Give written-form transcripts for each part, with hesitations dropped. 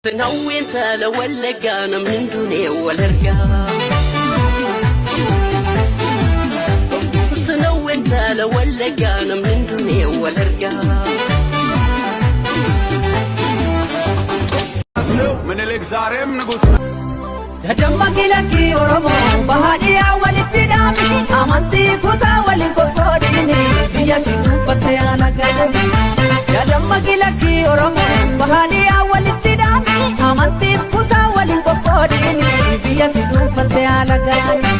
Hawween taala Wallaggaa namni hin duune wal argaa. Hawween taala Wallaggaa namni hin duune wal argaa. ምኒልክ ዛሬም ንጉሥ ነው። Dammaqii lakkii Oromoo bahaadhiyaa walitti dhaami, amantii kutaa waliin qoqqoodini, biyya si dhuunfatte haala galame. Dammaqii lakkii Oromoo bahaadhiyaa walitti dhaami, amantii kutaa waliin qoqqoodini, biyya si dhuunfatte haala galame.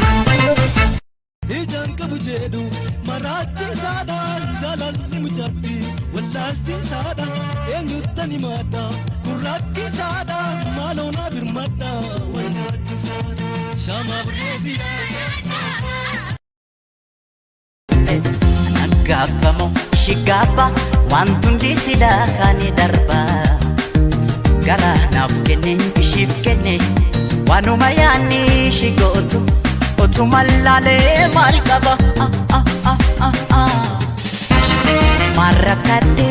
Ijaan qabu jedhu maraachisaadha, jaalalli mucatti wallaalchisaadha, eenyuttan himadha gurraachisaadha, maaloo naa birmadha wallaalchisaadha shaamaa birreeziyaa. Gaabbamoo shigaabba wanti hundi silaa kan darba. Garaa naaf kenne ishiif kenne, waanuma yaanni ishi gootu otuma laalee maal qaba. Maarrakkadde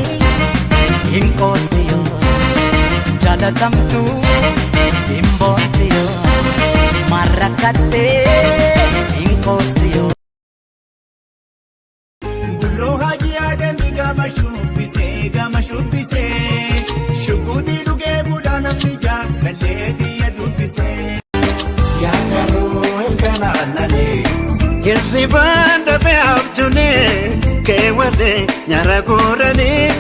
hin qoostiyo, jaalatamtu hin boontiyo, maarrakkadde hin qoostiyo. Burroo Hajii Adamii gama shubbisee gama shubbisee, shuguutii dhugee bulaa namni jaalallee xiyya dubbisee. Yaakaruu ilkaan aannanii hirribaan dafee abjuunee keewwadee nyaara guuranii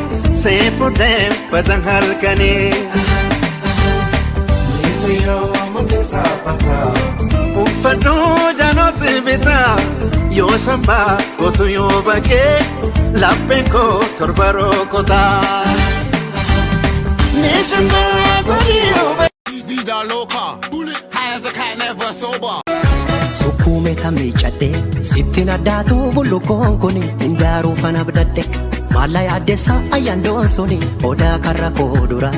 seefudhee batan halkanii. Uffadhu jaanoo bitaa yoo shambaa gootu yoo bakkee lapheen koo torba rokotaa. Meeshaan godhi yoo Vida loca, high as a cat, never sober. Sukkuume tamee cadhee sittiin addaatu bullukoon kun hin daaruu fana abdadhe. Maalla yaaddeessa ayyaandoon suni odaa karra koo dura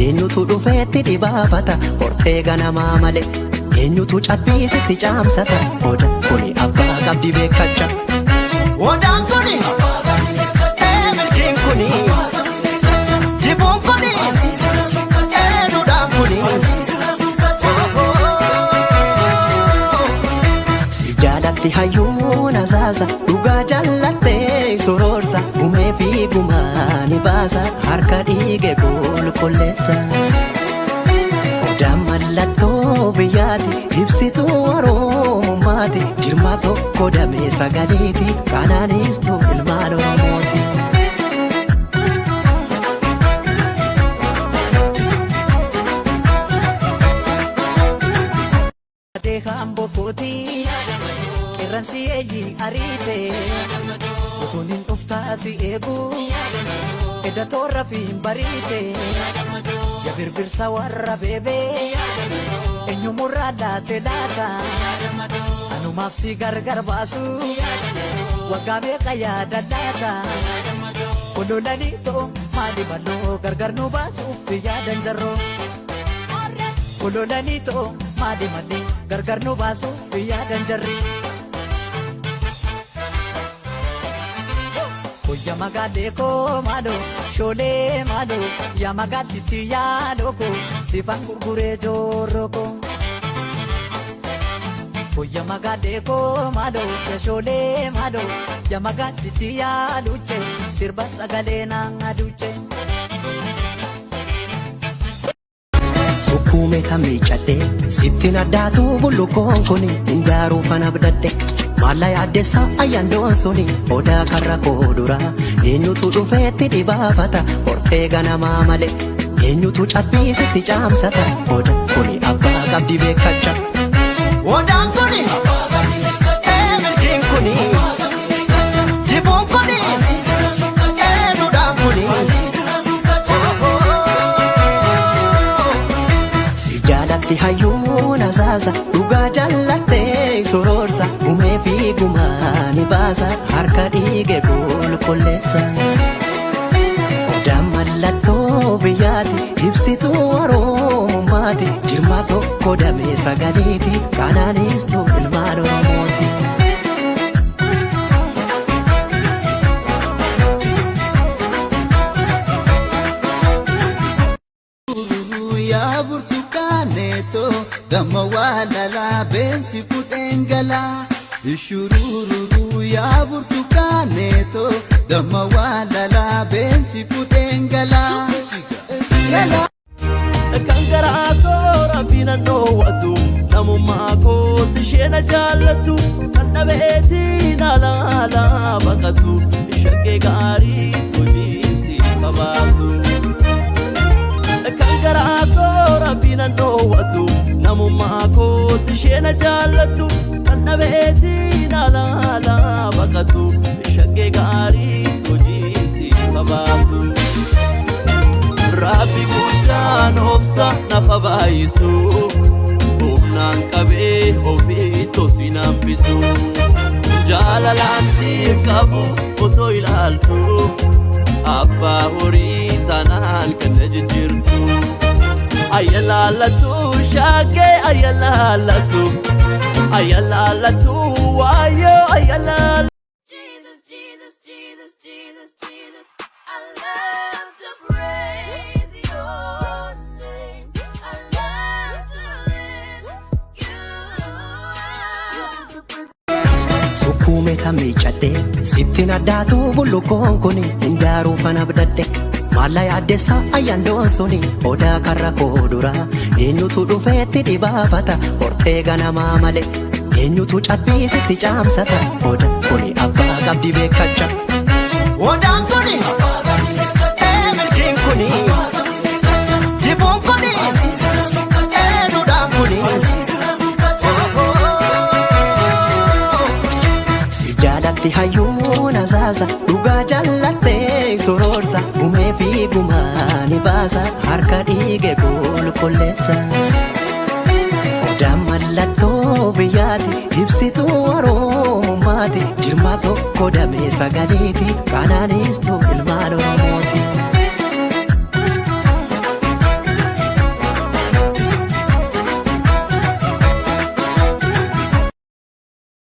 eenyutu dhufeetti dhibaafata hortee ganamaa malee, eenyutu cabbii sitti caamsata? Oda kuni abbaa qabdi beekacha. Odaan kuni milkiin kuni jibuun kuni duudhaan kuni. Si jaalatti hayyuun asaasa, dhugaa jaallattee sororsa, gumee fi gumaa ni baasa, harka dhiige qulqulleessa. Odaan mallattoo biyyaati, ibsituu oromummaati, jirma tokko damee sagaleeti, kanaanistuu ilmaan Oromooti. Adeekaan bokooti qeerransi eeyyi ariite utuun hin dhuftaa si eegu edda toorra fi hin bariite ya birbirsa warra beebee eenyumurraa laate laata anumaaf si gargar baasu waggaa meeqa yaada laata. Kololanii ta'o maali bal'oo gargar nu baasuuf yaadan jarroo. Kololanii ta'o maali malee gargar nu baasuuf yaadan jarri. Koyya magaalee koo maaloo shoolee maaloo yaa magaaltitti yaaloo koo sifan gurguree joorroo koo. Koyya magaalee koo maaloo yaa shoolee maaloo yaa magaaltitti yaaluuche sirba sagalee naan aduuche. Sukkuume tamee cadhee sittiin addaatu bullukoon kun hin daaruu fana abdadhe. Maalla yaaddeessa ayyaandoon suni odaa karra koo dura eenyutu dhufeetti dhibaafata hortee ganamaa malee, eenyutu cabbii sitti caamsata? Oda kuni abbaa qabdi beekacha. Odaan kuni milkiin kuni jibuun kuni duudhaan kuni. Si jaalatti hayyuun asaasa, dhugaa jaallattee sororsa, gumee fi gumaa ni baasa, harka dhiige qulqulleessa. Odaan mallattoo biyyaati, ibsituu oromummaati, jirma tokko damee sagaleeti, kanaanistuu ilmaan Oromooti. Yaa lalaa beensi fudheen galaa. Ishurururu yaa burtukaaneetoo damma waa lalaa beensi fudheen galaa. Galaa. Kan garaa koo Rabbiin dhoowwatu, namummaa kootti ishee na jaallattu, kan dhabeetiin alaala baqatu, shaggee gaarii hojii siif qabaatu. Kan garaa koo Rabbiin dhoowwatu, namummaa kootti ishee na jaallattu, kan dhabeetiin alaala baqatu, shaggee gaarii hojii siif qabaatu. Rabbi guddaan obsa nafa baay'isu, humnaan qabee ofii tosi nambisu. Jaalalaan siif qabu otoo ilaaltu, abbaa horii tanaan kan na jijjiirtu. Ayyalaallattu shaggee, ayyalaallattu, ayyalaallattu waayyoo ayyalaal. Jesus, Jesus, Jesus, Jesus, Jesus. I love to praise your name. I love to lift you up. Sukkuume miicadhe sittiin addaatu bullukoon kun hin daaruu fana abdadhe. Maalla yaaddeessa ayyaandoon suni odaa karra koo dura eenyutu dhufeetti dhibaafata hortee ganamaa malee, eenyutu cabbii sitti caamsata? Oda kuni abbaa qabdi beekacha. Odaan kuni milkiin kuni jibuun kuni duudhaan kuni. Si jaalatti hayyuun asaasa, dhugaa jaallattee sororsa, gumee fi gumaa ni baasa, harka dhiige qulqulleessa. Odaan mallattoo biyyaati, ibsituu oromummaati, jirma tokko damee sagaleeti, kanaanistuu ilmaan Oromooti.